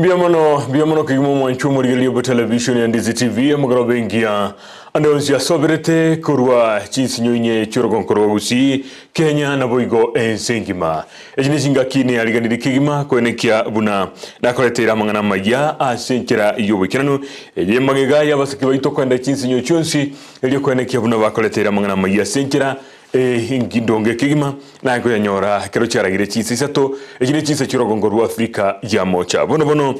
Mbuya mono, mbuya mono kegima omwanchwa omorigereria bwe television ya Ndizi TV, amagoroba engiya ande onsi asoberete korwa chinsinyo inye chi'orogonko rwa Gusii, Kenya naboigo ense engima. Echi ne chingaki neyariganirie kegima koenekia buna nakoreteire amang'ana amayia ase enchera y'oboikeranu eye magega y'abasake baito koenda chinsinyo chionsi erio koenekia buna bakoreteire amang'ana amayia ase enchera Engindonge kegima naye koyanyora ekero chiaragire chinsa isato, echi ne chinsa chi'orogongo rwa Afrika ya Mocha. Bono bono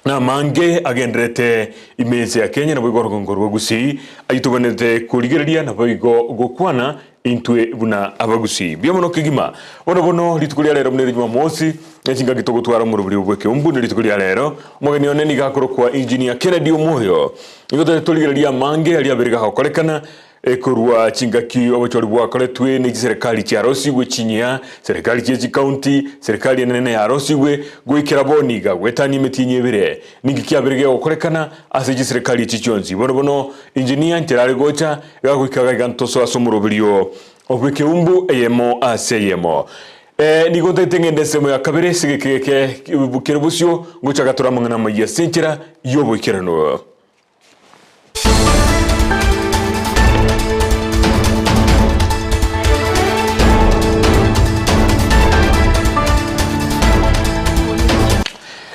namange agenderete ime ense ya Kenya naboigo orogongo rwa Gusii, ayio tobwenerete korigereria naboigo gokwana intwe buna Abagusii. Mbuya mono kegima. Bono bono rituko ria rero buna ere Jumamosi, ne chingaki togotwara omorobori bw'ekeumbu ne rituko ria rero, omogeni one nigo akorokwa Engineer Kennedy Omoyo. Nigo tore torigereria amange aria abere gagokorekana Ekorwa chingaki obochori bwakoretwe ne chiserekari chiarosigwe chinyia, serekari chie chikaunti, serekari enene yarosigwe, goikera bono iga goetania emetienyi ebere. Ninki kiabere gegokorekana ase chiserekari echi chionsi? Bono bono engineer nchera are gocha, iga goika iga iga ntosoe ase omoroberio bw'ekeumbu eyemo ase eyemo. Ee, nigo ntagete ngende ensemo ya kabere ase egeke geke kere bosio, ngochaka tore amang'ana amayia ase enchera y'oboikeranu.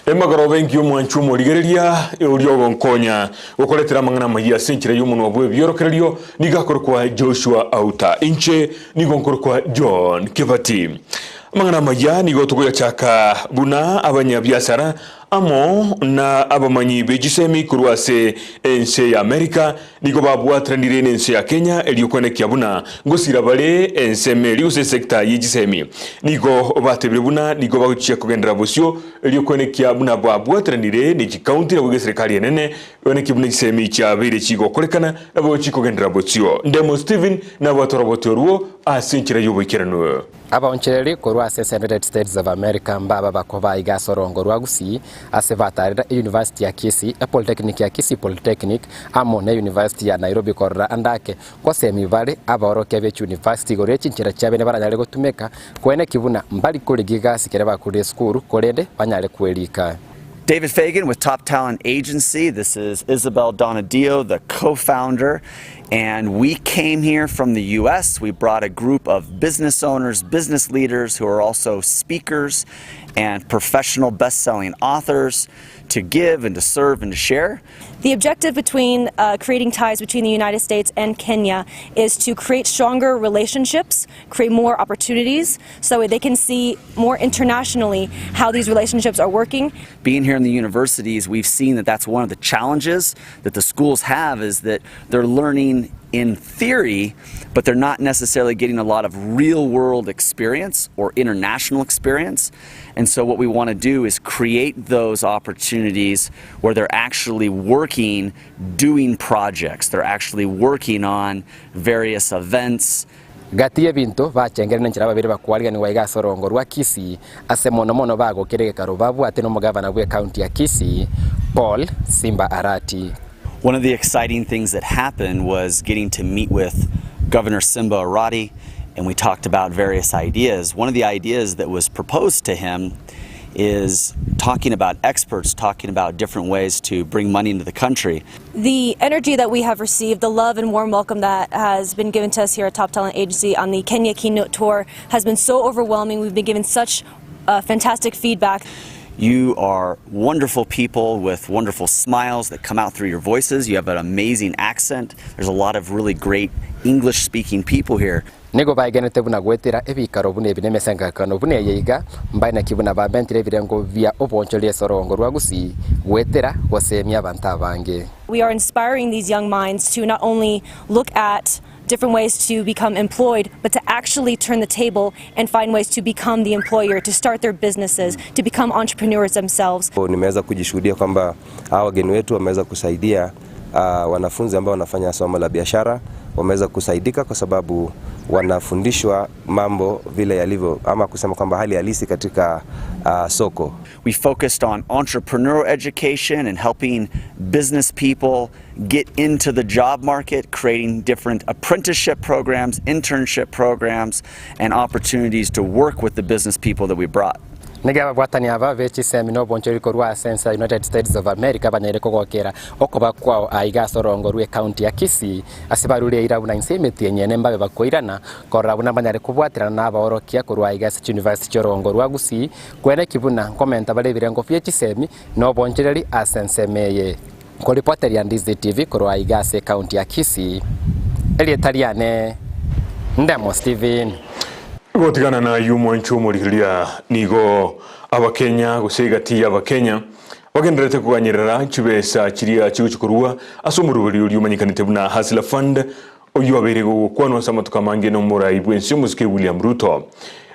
Emagoroba engiya omwanchwa omorigereria oria ogonkonya gokoretera amang'ana amayia ase enchera y'omonwa bw'ebiorokererio nigo akorokwa Joshua Auta. Inche nigo nkorokwa John Kebati. Amang'ana amaya nigo tokoyachaka buna abanyabiasara Amo na abamanyi be chisemi korwa ase ense ya Amerika nigo babwataranire nense ya Kenya erio kwenekia buna ngosira bare ensemo eria gose esecta ye chisemi. Nigo batebire buna nigo bagochia kogenderera bosio erio kwenekia buna babwataranire ne chikaunti naboigo eserekari enene kwenekia buna chisemi chiabeire chigokorekana naboigo chikogenderera bosio. Ndemo Stephen nabwate oroboti orwo ase enchera y'oboikeranu. Abaonchoreri korwa ase United States of America mbaba bakoba iga ase orongo rwa Gusii ase batarera Eyunivasiti ya Kisii, Epolytechnic ya Kisii Polytechnic amo ne Eyunivasiti ya Nairobi korora ande ake ngosemi bare abaorokia be chiunivasiti igoro ye chinchera chiabene baranyare gotumeka koeneki buna mbari korigia egasi kere bakorire esukuru korende banyare kwerika. David Fagan with Top Talent Agency. This is Isabel Donadio, the co-founder. And we came here from the US. We brought a group of business owners, business leaders who are also speakers and professional best selling authors to give and to serve and to share. The objective between uh, creating ties between the United States and Kenya is to create stronger relationships, create more opportunities, so they can see more internationally how these relationships are working. Being here in the universities, we've seen that that's one of the challenges that the schools have is that they're learning in theory, but they're not necessarily getting a lot of real world experience or international experience. And so what we want to do is create those opportunities where they're actually working, doing projects. They're actually working on various events. Gati y'ebinto bachengire nenchera babere bakwariganigwa iga ase orongo rwa Kisii, ase mono mono bagokera egekaro babwate nomogavana bw'ecounty ya Kisii, Paul Simba Arati. One of the exciting things that happened was getting to meet with Governor Simba Arati and we talked about various ideas. One of the ideas that was proposed to him is talking about experts, talking about different ways to bring money into the country. The energy that we have received, the love and warm welcome that has been given to us here at Top Talent Agency on the Kenya Keynote Tour has been so overwhelming. We've been given such uh, fantastic feedback. You are wonderful people with wonderful smiles that come out through your voices. You have an amazing accent. There's a lot of really great English speaking people here. Nigo baegenete buna goetera ebikaro buna ebi na emesangererekano buna eye iga, mbae naki buna bamentire ebirengo bia oboonchoreria ase orogongo rwa Gusii goetera gosemia abanto abange. We are inspiring these young minds to not only look at different ways to become employed, but to actually turn the table and find ways to become the employer, to start their businesses, to become entrepreneurs themselves. Nimeweza kujishuhudia kwamba hawa wageni wetu wameweza kusaidia uh, wanafunzi ambao wanafanya somo la biashara wameweza kusaidika kwa sababu wanafundishwa mambo vile yalivyo ama kusema kwamba hali halisi katika uh, soko. We focused on entrepreneurial education and helping business people get into the job market, creating different apprenticeship programs, internship programs, and opportunities to work with the business people that we brought. Nigo ababwatani aba be chisemi na obonchoreri korwa ase ense ya United States of America banyaire kogokera okoba kwao aiga ase orongo rw'ecounty ya Kisii ase barure eira buna inse y'emetienyi ene mbabe bakoirana korora buna banyare kobwaterana na abaorokia korwa aiga ase chiuniversity chi'orongo rwa Gusii kweneki buna nkomenta bare ebirengo bie chisemi na obonchoreri ase ensemo eye. Nkoripoteria Ndizi TV korwa aiga ase ecounty ya Kisii, erieta riane Ndemo Stephen. Gotigana nayio omwancho omorigereria nigo Abakenya gose egati y'Abakenya bagendererete koganyerera chibesa chiria chigochi korua ase omoroberi oria omanyekanete buna Hustler Fund oyio abeire gokwanwa ase amatuko amange nomorai bwensi omosike William Ruto.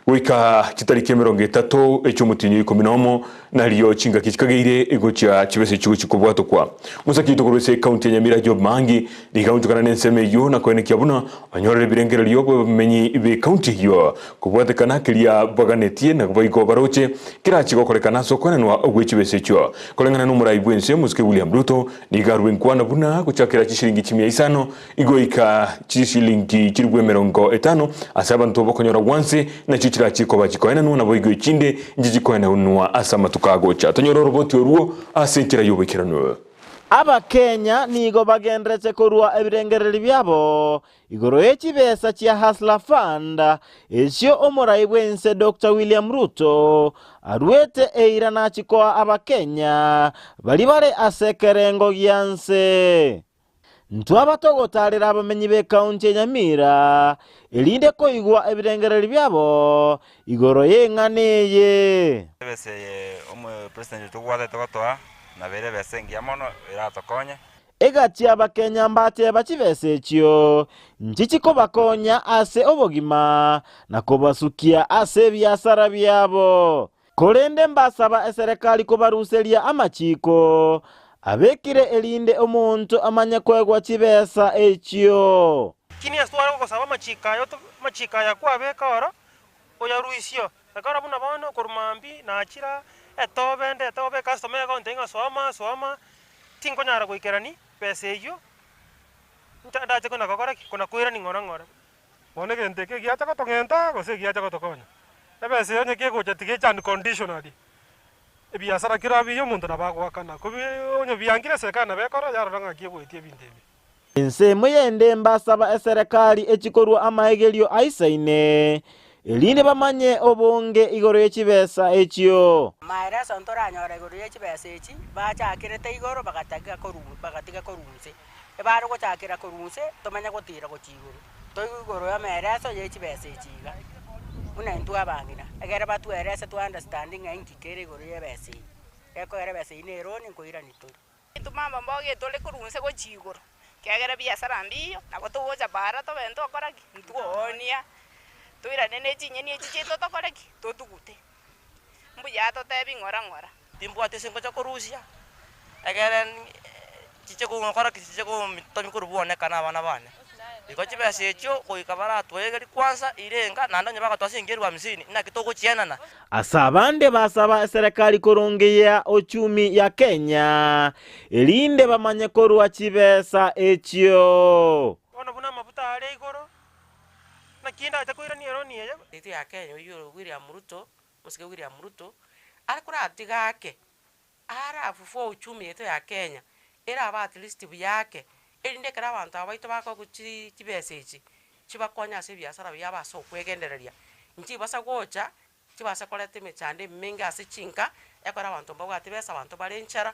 Goika chitariki 30 ech'omotienyi o ikomi nomo, nario chingaki chikageire gochia chibesa echi gochia kobwatokwa. Omosake oito korwa ase ekaunti ya Nyamira Job Maangi nigo aonchokana nensemo eyio na koenekia buna onyorire ebirengererio bw'abamenyi b'ekaunti eyio kobwatekana keria baganetie na boigo baroche kerache gokorekana ase okoenanwa gwe chibesa echio. Koreng'ana nomorai bwense omosike William Ruto nigo arwe nkwana buna gochakera chishilingi chimia isano Igoika chishilingi chilifu 50 ase abanto bokonyora gwansi, nachio chirachie koba chikoenanwa, naboigo echinde nchichikoenanwa ase amatuko agocha. Tonyore oroboti orwo ase enchera y'oboikeranu. Abakenya nigo bagenderete korua ebirengererio biabo igoro ye chibesa chia Hustler Fund echio omorai bw'ense Doctor William Ruto aruete eira nachikoa Abakenya baria bare ase ekerengo gianse. Ntwaba togotaarera abamenyi b'ekaunti ya Nyamira, erinde koigwa ebirengererio biabo igoro y'eng'ana eye. Ebesa eye omopresident oito obwatete gotoa nabo ere ebesa engiya mono eratokonye. Egati y'Abakenya mbateba chibesa echio nchichi kobakonya ase obogima na kobasukia ase ebiasara biabo. Korende mbasaba eserekari kobaruseria amachiiko abekire erinde omonto amanye koegwa chibesa echio. Lakini ase tware gogosaba amachiiko aye amachiiko aya kwabeka oro, oyaruisio. Ekero buna bono korwa mambia nachira etobe nde etobe ecustomer egontebia ng'a soma soma, tinkonyara goikerani besa eyio, ncha ndache kona gokora ki? Kona koirani ng'ora ng'ora. Bono egento eke egiacha gotong'enta gose egiacha gotokonya? Ebesa eye onye kegocha tiga eche unconditionally, ebiasara kera biya omonto nabo agoakana, kobi onye biangire eserekari nabo ekora yarora ng'aki egoetia ebinto ebi. Ensemo yende mbasaba eserekari echi korua amaegerio aisaine, erinde bamanye obonge igoro ye chibesa echio. Amaereso ntoranyore igoro ye chibesa echi, bachakerete igoro bagatiga korwa inse. Ebare gochakera korwa inse, tomanye gotiira gochia igoro, toigwe igoro y'ameereso ye chibesa echi iga, buna intwe abang'ina, egere batwerese to understand ng'a inki kere igoro y'ebesa eye, gekogera ebesa eyio ne eroni nkoirani tore. Intwe mama mboge tore korwa inse gochia igoro, ekiagera ebiasara mbiyo, nabo togocha para tobe ntokora ki? Ntwoonia, toirane ne chinyeni echi chiaito tokore ki? Totugute. Mbuya totebi ng'ora ng'ora. Timbwati ase ngocha korusia, egere chiche gokora ki? Chiche gotomi korwa bwoneka na abana bane. Igo chibesa echio goika baratwegerie kwansa irenga, naende onye bagotwaa siringi elfu hamsini, naki togochienana? Ase abande basaba eserekari korongeyia uchumi ya Kenya, erinde bamanye korua chibesa echio. Bono buna amafuta are igoro, naki ndache koirania eroni eye? Yaito ya Kenya oyio William Ruto, Omosike William Ruto, are koratiga ake, arafufue uchumi yaito ya Kenya, erabe at least buya ake, erinde ekero abanto aba baito bakoegwa chi chibesa echi, chibakonye ase ebiasara biabo ase okwegendereria, nchibasa gocha, chibase koreta emechando emenge ase chinka, ekero abanto mbabwati besa, abanto bare enchara.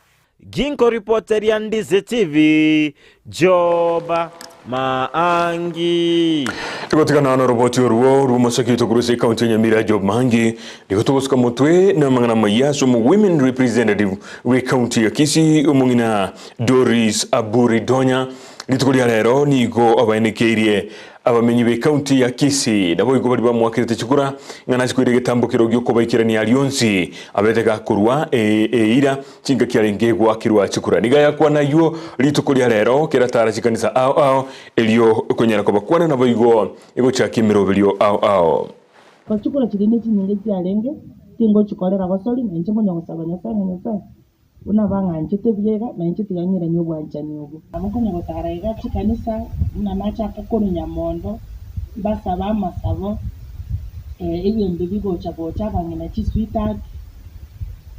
Ginkoripoteria Ndizi TV, Job Maangi. Tigotigana noroboti orwo rw'omosake oito korwa ase ekaunti ya Nyamira Job Maangi, nigo togosuka motwe namang'ana amaya ase omo women representative bw'ekaunti ya Kisii omong'ina Doris Aburi Donya. Rituko ria rero nigo abaenekeirie Abamenyi b'ekaunti ya Kisii naboigo baria bamoakerete chikura ng'a nachikoire egetambo kero gi'okobaikerania aria onsi abete gakorwa eira chingaki arenge goakerwa chikura. Nigo ayakwana ayio rituko ria rero kera tara chikanisa ao ao erio konyara kobakwana naboigo egochakia emeroberio ao ao. Chikura chiria ne chinyinge chiarenge, tingochikorera gosori, na inche nkonya gosaba Nyasae ng'a Nyasae, Buna bang'anchete buya iga, na inche tiga ng'iranie obwanchani obwo. Nabo nkonya gotara iga chikanisa, buna nachaka korwa Nyamondo, mbasabe amasabo, ebinto bigocha gocha abang'ina chisweetheart.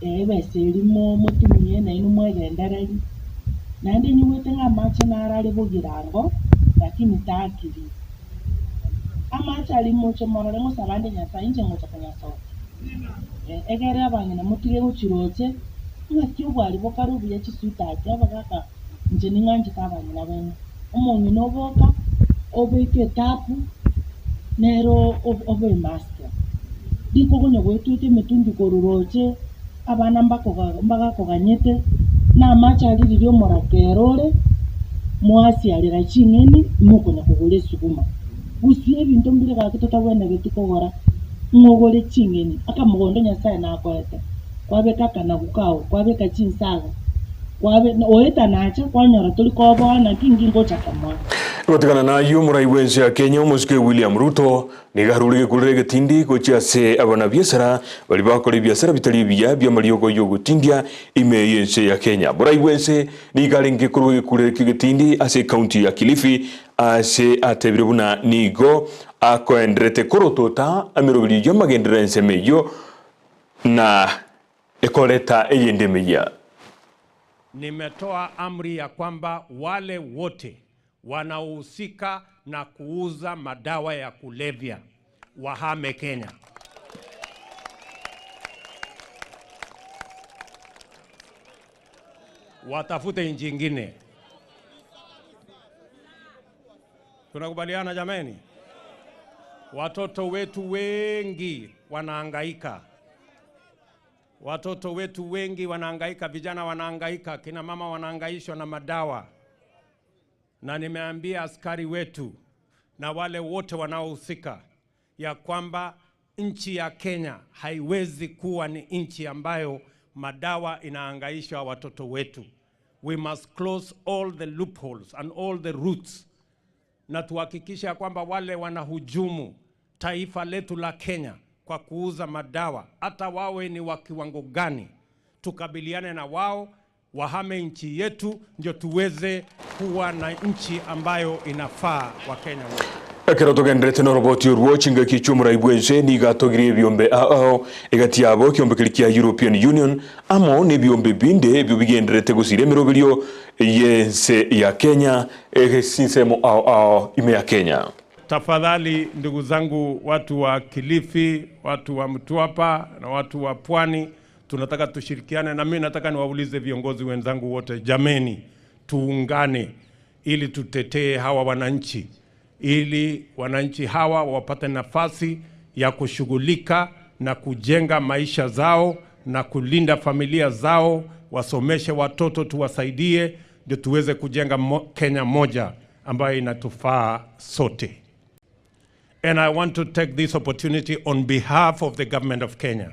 Ebesa eria motumie nainwe mwegendererie. Naende nyigwete ng'a amache naro are bogirango, lakini taakiri. Amache aria moche morore ngosaba ande Nyasae, inche ngocha konyasokia. Egere abang'ina motige gochiroche, ng'aki obwari bokare obuya chisweetheart, abagaka inche ning'anchete abang'ina baino. Omong'ina oboka, obeke etapu, nere obe emaster. Rikogonya goetweka emetungi korwa roche, abana mbagakoganyete, na amache aria riria omorakera ore, mwasiarera ching'eni, mokonya kogora esuguma. Gusii ebinto mbire gaki totabwenereti kogora, ng'a ogore ching'eni, akamogondo Nyasaye nakoete, kwabeka akanagu kao, kwabeka chinsaga, kwabe oeta nacha kwanyora tori koboa naki inki ngocha komoa. Gotigana nayio omorai bw'ense ya Kenya omosike William Ruto nigo arure gekurera egetindi gochia ase abanabiasara baria bakora ebiasara bitari ebiya bi'amariogo y'ogotindia ime y'ense ya Kenya. Morai bw'ense nigo arenge korwa egekurera ki'egetindi ase ekaunti ya Kilifi ase atebire buna nigo akoenderete korotota emeroberio y'amagenderero y'ensemo eyio na ekoreta eyende emiya. Nimetoa amri ya kwamba wale wote wanaohusika na kuuza madawa ya kulevya wahame Kenya. Watafute nchi ingine. Tunakubaliana jameni? Watoto wetu wengi wanahangaika. Watoto wetu wengi wanahangaika, vijana wanahangaika, kina mama wanahangaishwa na madawa. Na nimeambia askari wetu na wale wote wanaohusika ya kwamba nchi ya Kenya haiwezi kuwa ni nchi ambayo madawa inahangaisha watoto wetu. We must close all the loopholes and all the routes, na tuhakikishe ya kwamba wale wanahujumu taifa letu la Kenya kwa kuuza madawa, hata wawe ni wa kiwango gani, tukabiliane na wao, wahame nchi yetu, ndio tuweze kuwa na nchi ambayo inafaa Wakenya wote. Ekero togenderete noroboti orwo chingaki chi'omorai bw'ense nigo atogirie ebiombe ao egati yabo ekiombe keria kia European Union amo nebiombe binde ebio bigendererete gosiria emeroberio y'ense ya Kenya chinsemo ao ao ime ya Kenya. Tafadhali ndugu zangu, watu wa Kilifi, watu wa Mtwapa na watu wa Pwani, tunataka tushirikiane, na mimi nataka niwaulize viongozi wenzangu wote, jameni, tuungane ili tutetee hawa wananchi, ili wananchi hawa wapate nafasi ya kushughulika na kujenga maisha zao na kulinda familia zao, wasomeshe watoto, tuwasaidie, ndio tuweze kujenga Kenya moja ambayo inatufaa sote. And I want to take this opportunity on behalf of the government of Kenya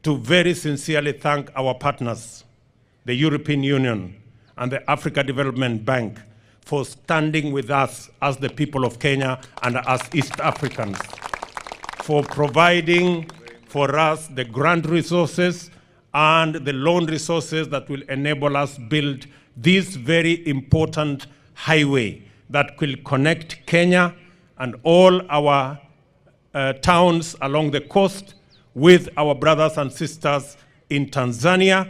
to very sincerely thank our partners, the European Union and the Africa Development Bank, for standing with us as the people of Kenya and as East Africans, for providing for us the grant resources and the loan resources that will enable us build this very important highway that will connect Kenya and all our towns along the coast with our brothers and sisters in Tanzania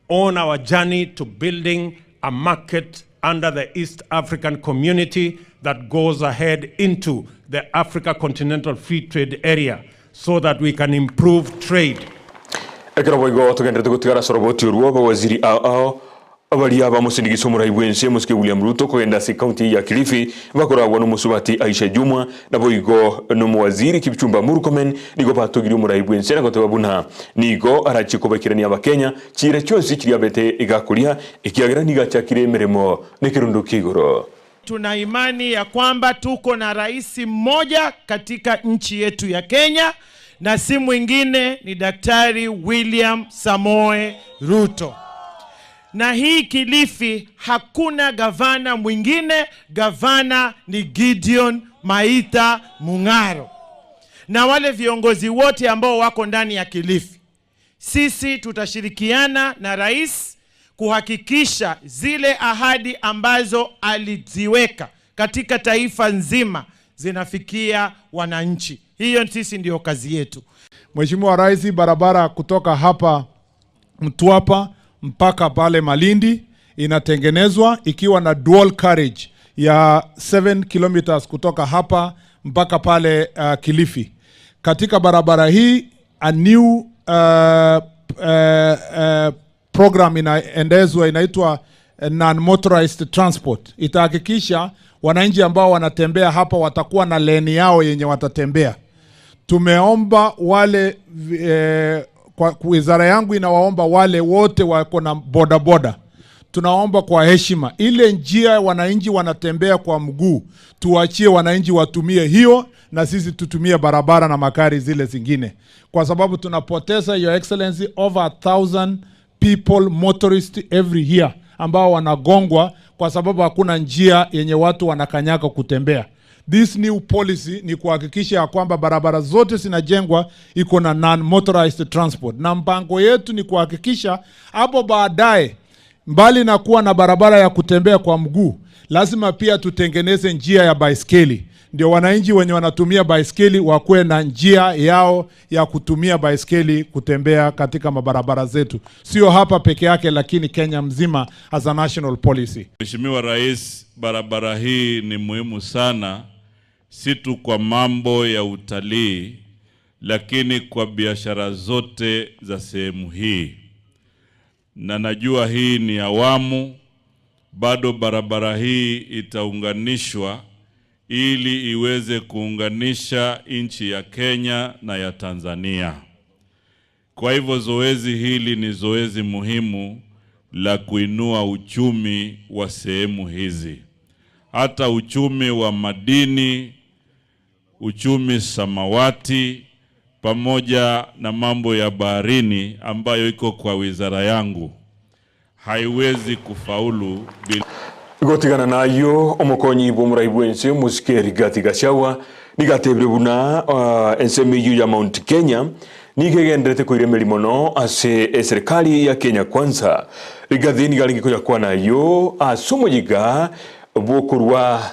on our journey to building a market under the East African community that goes ahead into the Africa Continental Free Trade Area so that we can improve trade. Ekero boigo togenderete gotigara soroboti orwo bawaziri ao ao abaria bamosindigiso omorai bwense mosike William Ruto kogenda ase county ya Kilifi bakoragwa n'omosubati Aisha Jumwa na boigo n'omowaziri Kipchumba Murkomen nigo batogirie omorai bwense na goteba buna nigo arachi kobaikirania abakenya chira chionsi chiria bete igakoria ekiagera nigo achakire emeremo nekerundu kigoro. Tuna imani ya kwamba tuko na rais mmoja katika nchi yetu ya Kenya na si mwingine ni Daktari William Samoei Ruto. Na hii Kilifi hakuna gavana mwingine, gavana ni Gideon Maitha Mung'aro. Na wale viongozi wote ambao wako ndani ya Kilifi, sisi tutashirikiana na rais kuhakikisha zile ahadi ambazo aliziweka katika taifa nzima zinafikia wananchi. Hiyo sisi ndio kazi yetu. Mheshimiwa Rais, barabara kutoka hapa Mtwapa mpaka pale Malindi inatengenezwa ikiwa na dual carriage ya 7 kilometers kutoka hapa mpaka pale Kilifi. Katika barabara hii a new program inaendezwa inaitwa non-motorized transport. Itahakikisha wananchi ambao wanatembea hapa watakuwa na leni yao yenye watatembea. Tumeomba wale kwa wizara yangu inawaomba wale wote wako na bodaboda, tunaomba kwa heshima, ile njia wananchi wanatembea kwa mguu tuachie wananchi watumie hiyo, na sisi tutumie barabara na makari zile zingine, kwa sababu tunapoteza, Your Excellency, over 1000 people motorists every year ambao wanagongwa kwa sababu hakuna njia yenye watu wanakanyaka kutembea. This new policy ni kuhakikisha ya kwamba barabara zote zinajengwa iko na non-motorized transport, na mpango yetu ni kuhakikisha hapo baadaye, mbali na kuwa na barabara ya kutembea kwa mguu, lazima pia tutengeneze njia ya baiskeli, ndio wananchi wenye wanatumia baiskeli wakuwe na njia yao ya kutumia baiskeli kutembea katika mabarabara zetu, sio hapa peke yake, lakini Kenya mzima as a national policy. Mheshimiwa Rais, barabara hii ni muhimu sana, si tu kwa mambo ya utalii, lakini kwa biashara zote za sehemu hii, na najua hii ni awamu, bado barabara hii itaunganishwa ili iweze kuunganisha nchi ya Kenya na ya Tanzania. Kwa hivyo zoezi hili ni zoezi muhimu la kuinua uchumi wa sehemu hizi, hata uchumi wa madini, uchumi samawati, pamoja na mambo ya baharini ambayo iko kwa wizara yangu haiwezi kufaulu bila Gotigana nayo omokonyi bwa omorai bwense omosike Rigathi Gachagua nigatebire buna ensemo eyio ya Mount Kenya nigo egenderete koiremeri mono ase eserikali ya Kenya Kwanza. Rigathi nigo arenge koyakwana ayio ase omoyiga bwokorwa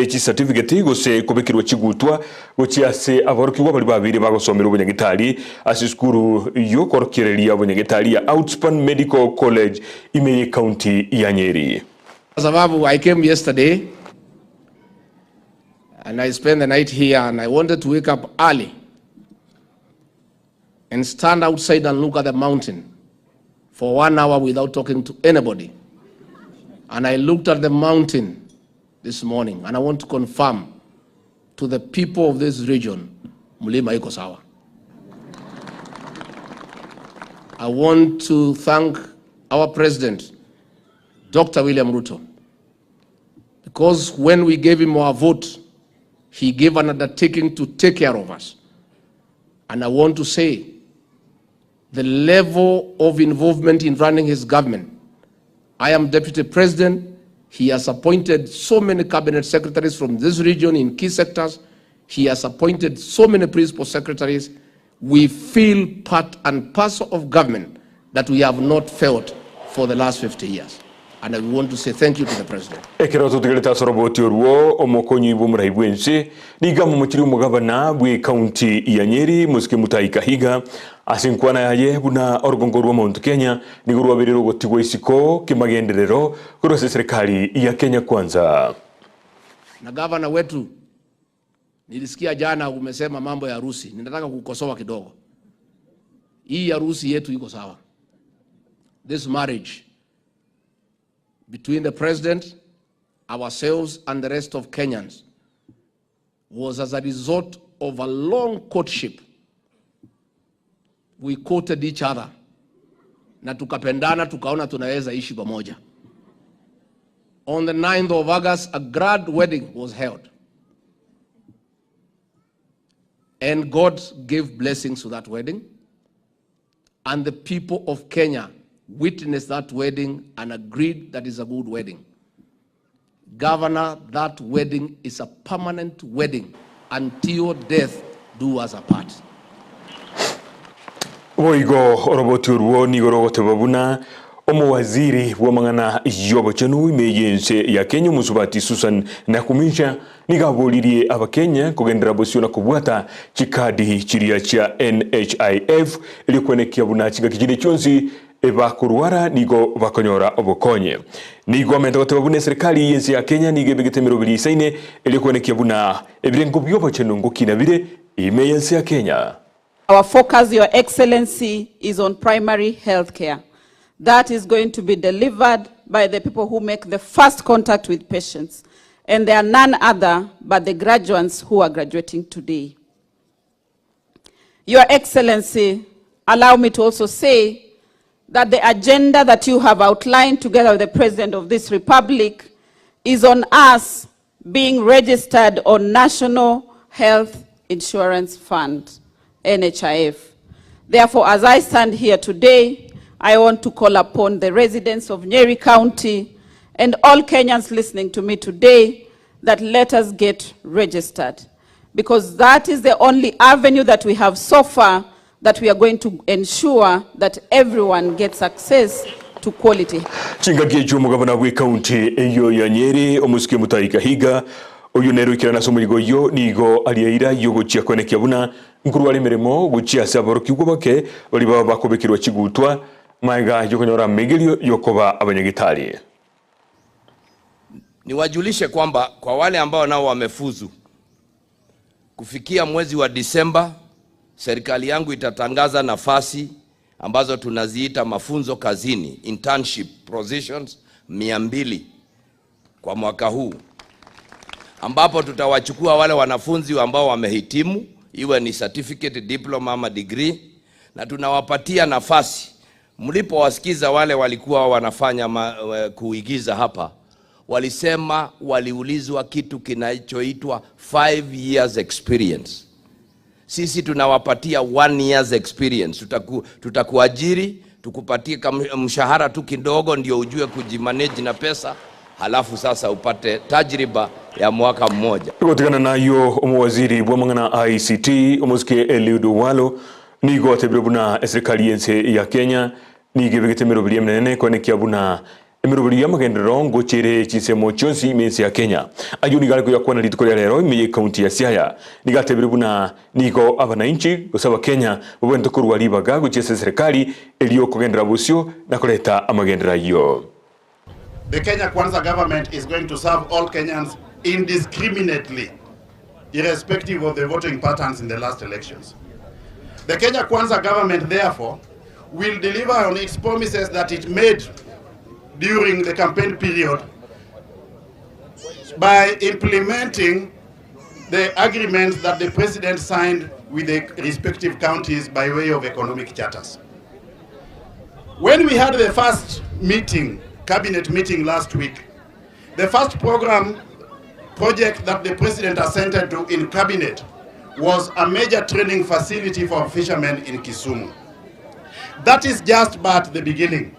chicertificate gose kobekerwa chigutwa gochia ase aborokigwa baria babere bagosomera obonyagetari ase esukuru yokorokereria obonyagetari ya Outspan Medical College ime ye county ya Nyeri. Kwa sababu I came yesterday and I spent the night here and I wanted to wake up early and stand outside and look at the mountain for 1 hour without talking to anybody. And I looked at the mountain this morning and I want to confirm to the people of this region, Mlima iko sawa. I want to thank our president, Dr. William Ruto, because when we gave him our vote, he gave an undertaking to take care of us. And I want to say, the level of involvement in running his government, I am deputy president, he has appointed so many cabinet secretaries from this region in key sectors, he has appointed so many principal secretaries. We feel part and parcel of government that we have not felt for the last 50 years. And I want to say thank you to the president. Ekero totigerete ase oroboti orwo omokonyi bwa omorai bwense niga momochiri omogabana bwe county ya Nyeri mosike Mutahi Kahiga ase nkwana yaye buna orugongo rwa Mount Kenya nigo rwaberire ogotigwa isiko kimagenderero korwa ase serikali ya Kenya Kwanza. Na gavana wetu nilisikia jana umesema mambo ya harusi, ninataka kukosoa kidogo. Hii harusi yetu iko sawa. This marriage between the president, ourselves and the rest of Kenyans was as a result of a long courtship. We courted each other na tukapendana, tukaona tunaweza ishi pamoja. On the 9th of August, a grand wedding was held. And God gave blessings to that wedding. And the people of Kenya witnessed that wedding and agreed that it's a good wedding. Governor, that wedding is a permanent wedding until death do us apart. Boigo oroboti orwo nigo rogoteba buna omowaziri bw'amang'ana y'obochenu ime y'ense ya Kenya omusubati Susan Nakhumicha nigo aboririe abakenya kogendera bosio na kobwata chikadi chiria chia NHIF erikwenekia buna chingaki chire chionsi Ebakorwara nigo bakonyora obokonyi. Nigo amente goteba buna eserikali y'ense ya Kenya nigo ebegete emeroberi eisaine erio koenekia buna ebirengo bi'obochenu ngokina bire ime y'ense ya Kenya. Our focus, Your Excellency, is on primary health care. That is going to be delivered by the people who make the first contact with patients. And they are none other but the graduates who are graduating today. Your Excellency, allow me to also say that the agenda that you have outlined together with the President of this Republic is on us being registered on National Health Insurance Fund, NHIF. Therefore, as I stand here today, I want to call upon the residents of Nyeri County and all Kenyans listening to me today that let us get registered because that is the only avenue that we have so far that we are going to ensure that everyone gets access to quality. Chingaki echio omogabana bw'ecounty eyio ya Nyeri, omosike Mutahi Kahiga, oyio nere oikerana ase omorigo oyio, nigo aria eira y'ogochia koenekia buna nkorware emeremo gochia ase aborokigwa bake baria baba bakobekerwa chigutwa magega y'okonyora amegerio y'okoba abanyagitari. Niwajulishe kwamba kwa wale ambao nao wamefuzu kufikia mwezi wa Disemba, serikali yangu itatangaza nafasi ambazo tunaziita mafunzo kazini, internship positions 200 kwa mwaka huu, ambapo tutawachukua wale wanafunzi ambao wamehitimu, iwe ni certificate, diploma ama degree, na tunawapatia nafasi. Mlipowasikiza wale walikuwa wanafanya ma, kuigiza hapa, walisema waliulizwa kitu kinachoitwa 5 years experience. Sisi tunawapatia one years experience. Tutaku, tutakuajiri tukupatie mshahara tu kidogo, ndio ujue kujimanage na pesa, halafu sasa upate tajriba ya mwaka mmoja. Gotigana nayo omowaziri bw'amang'ana ICT omosike Eliud Owalo nigo atebire buna eserikali y'ense ya Kenya nigo ebegete emeroberi emenene koenekia buna emeroberi y'amagenderero ngocha ere chinsemo chionsi ime ense ya Kenya. Ayio nigo are koyakwana rituko ria rero ime y'ecounty ya Siaya. Nigo atebire buna nigo abananchi gose abakenya babwenerete korwa ribaga gochia ase eserikali erio kogenderera bosio na koreta amagenderero ayio. The Kenya Kwanza government is going to serve all Kenyans indiscriminately, irrespective of the voting patterns in the last elections. The Kenya Kwanza government, therefore, will deliver on its promises that it made during the campaign period by implementing the agreements that the president signed with the respective counties by way of economic charters. When we had the first meeting, cabinet meeting last week, the first program project that the president assented to in cabinet was a major training facility for fishermen in Kisumu. That is just but the beginning.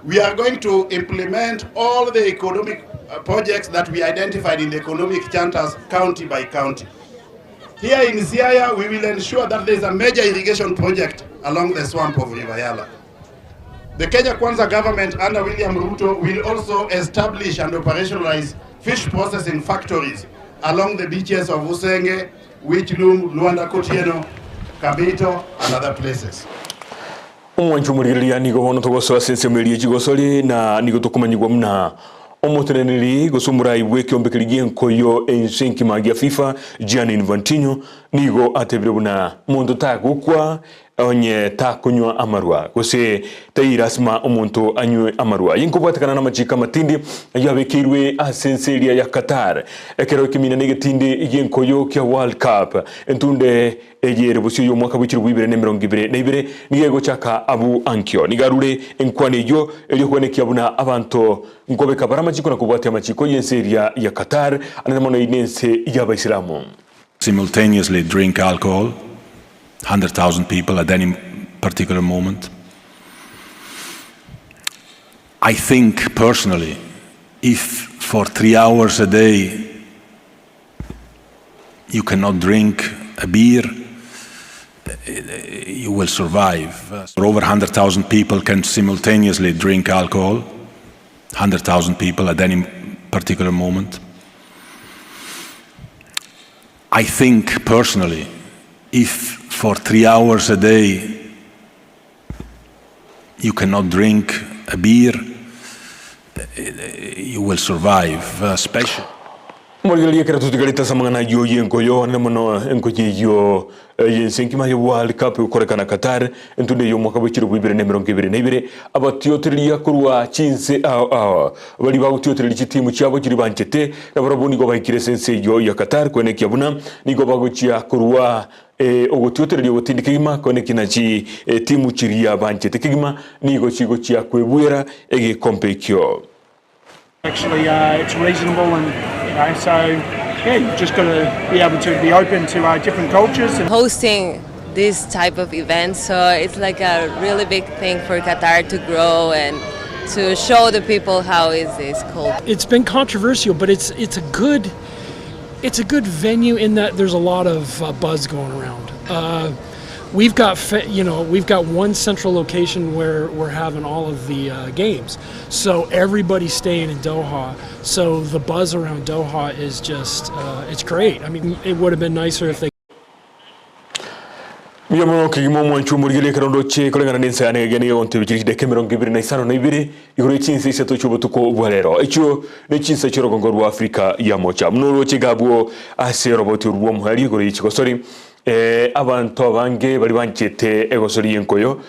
We are going to implement all the economic projects that we identified in the economic charters county by county. Here in Siaya, we will ensure that there is a major irrigation project along the swamp of River Yala. The Kenya Kwanza government under William Ruto will also establish and operationalize fish processing factories along the beaches of Usenge, Wichlum, Luanda Kotieno, Kabito, and other places. Omwancho omorigereria nigo bono togosoa ase ensemo eria chigosori na nigo tokomanyigwa buna omoteneneri gose omorai bw'ekiombekeri gi'enkoyo ense enkima gia FIFA Gianni Infantino nigo atebire buna monto tagokwa Onye takonywa amarwa, gose taiyi lasima omonto anywe amarwa. Aye nkobwatekana namachiko amatindi ayio abekeirwe ase ense eria ya Qatar, ekero ekemina na egetindi gi'enkoyo kia World Cup. Entunde eye ere bosio y'omwaka bwe chilifu ibere na emerongo ibere na ibere nigo egochaka abwo ankio. Nigo arure enkwana eyio erio kwenekia buna abanto nkobeka bare amachiko na kobwatia amachiko y'ense eria ya Qatar, anene mono eyio nense y'Abaisilamu. Simultaneously drink alcohol, 100,000 people at any particular moment. I think personally, if for 3 hours a day you cannot drink a beer, you will survive. Over 100,000 people can simultaneously drink alcohol, 100,000 people at any particular moment. I think personally, if for 3 hours a day You cannot drink a beer, you will survive, especially. Morigereria ekero totigarete ase amang'ana ayio y'enkoyo anene mono enkoyo eyio y'ense enkima ya World Cup egokorekana Qatar entunde y'omwaka bwe chirobo ibere na emerongo ebere na ibere abatiotereria korwa chinse ao ao baria bagotiotereria chitimu chiabo chiria banchete nabarabwo nigo baikire ase ense eyio ya Qatar koenekia buna nigo bagochia korwa ogotiotereria ogotindi kegima koenekia na chitimu chiria banchete kegima nigo chigochia kwebuera egekombe ekio. Actually, it's reasonable, and you know, so yeah, you've just got to be able to be open to different cultures. And hosting this type of event, so it's like a really big thing for Qatar to grow and to show the people how is this culture. It's been controversial, but it's it's a good it's a good venue in that there's a lot of buzz going around. We've got you know we've got one central location where we're having all of the games, so everybody's staying in Doha. So the buzz around Doha is just it's great. I mean, it would have been nicer if they. Mbuya mono kegima omwanchwa omorigereria ekero ndoche koreng'ana nensa yane egene egegontebia chiria chidakika 22 igoro ye chinsa isato chi'obotuko bwa rero. Echio ne chinsa chi'orogongo rwa Afrika ya Mocha. Buna oroche iga abwo ase oroboti orwo rw'omoerio igoro ye chigosori, abanto abange baria banchete egosori y'enkoyo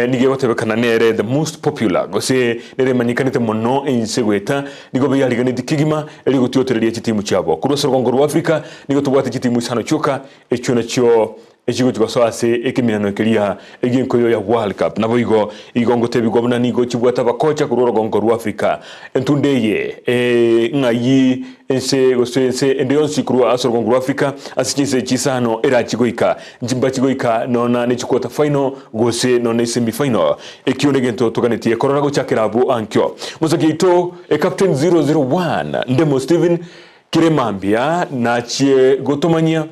nigo egotebekana nere the most popular gose nere emanyekanete mono ense goeta nigo beyariganetie kegima erio gotiotereria chitimu chiabo. Korwa ase orogongo rwa Afrika nigo tobwate chitimu isano chioka echio nachio Echigochi gosoa ase ekeminano keria egi'enkoyo ya World Cup. Naboigo igo ngotebigwa buna nigo chibwate abakocha korwa orogongo rwa Africa. Entunde eye ng'ai ense gose ense ende yonsi korwa ase orogongo rwa Africa ase chinse chisano erachi goika. Nchimbachi goika nona ne chiquarter final gose nona esemi final. Ekio negento toganetie korora gochakera abwo ankio. Mosaki oito Captain 001 Ndemo Stephen kere mambia nachie gotomanyia.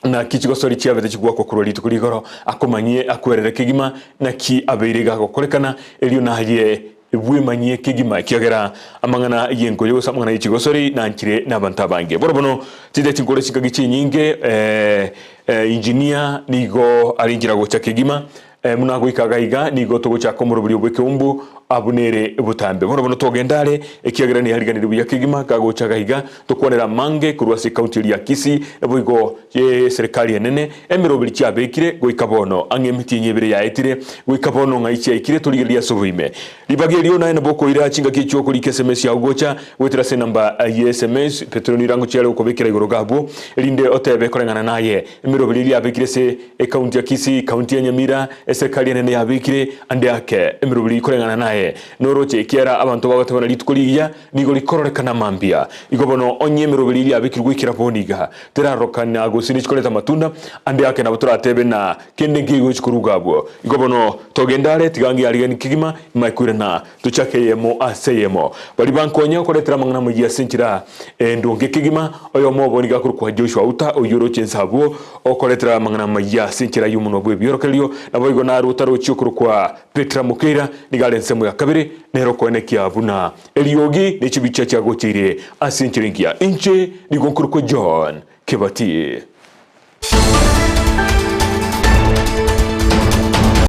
Naki chigosori chiabete chigwakwa korwa rituko rigoro, akomanyie akwerere kegima, naki abeire iga agokorekana, erio naye bwemanyie kegima, ekiagera amang'ana y'enkoyo gose amang'ana ye chigosori nanchire nabanto abange. Bono bono tinteti nkore chingaki chinyinge, engineer nigo are inchera gocha kegima, Buna goika gaiga nigo togochaka omoroberi bw'ekeumbu abwo nere botambe. Bono bono togenda are, ekiagera neyariganirie buya kegima, gagocha gaiga tokwanera amange korwa ase ekaunti eria ya Kisii, naboigo eserekari enene emeroberi chiabekire goika bono ang'e emetienyi ebere yaetire goika bono ng'ai chiaikire torigererie ase oboime. Ribaga erio naye nabo okoira chingaki echio okorika sms yao gocha goetera ase enamba ye sms Petero nirango chiare gokobekera igoro gabwo erinde otebe koreng'ana naye emeroberi eria yabekire ase Ekaunti ya Kisii, Ekaunti ya Nyamira, eserikari enene yabekire ande ake emeroberi koreng'ana naye noroche ekiagera abanto bagotebana rituko rigiya nigo rikororekana mambia. Igo bono onye emeroberi eria yabekirwe goikera bono iga terarorokana gose nechikoreta amatunda ande ake nabo toratebe na kende nkegochi koruga abwo. Igo bono togende are tiga ngiarigani kegima imae koirana Tochake eyemo ase eyemo. Baria bankonya gokoretera amang'ana amayia ase enchera endonge kegima, oyomo obo nigo akorokwa Joshua Uta, oyio oroche inse abwo, okoretera amang'ana amayia ase enchera y'omonwa bw'ebiorokererio, naboigo narwo otarochi okorokwa Petra Mokeira, nigo are ensemo ya kabere, nere okoenekia buna eriogi ne chibicha chiagocheire ase enchera engiya. Inche nigo nkorokwa John Kebati.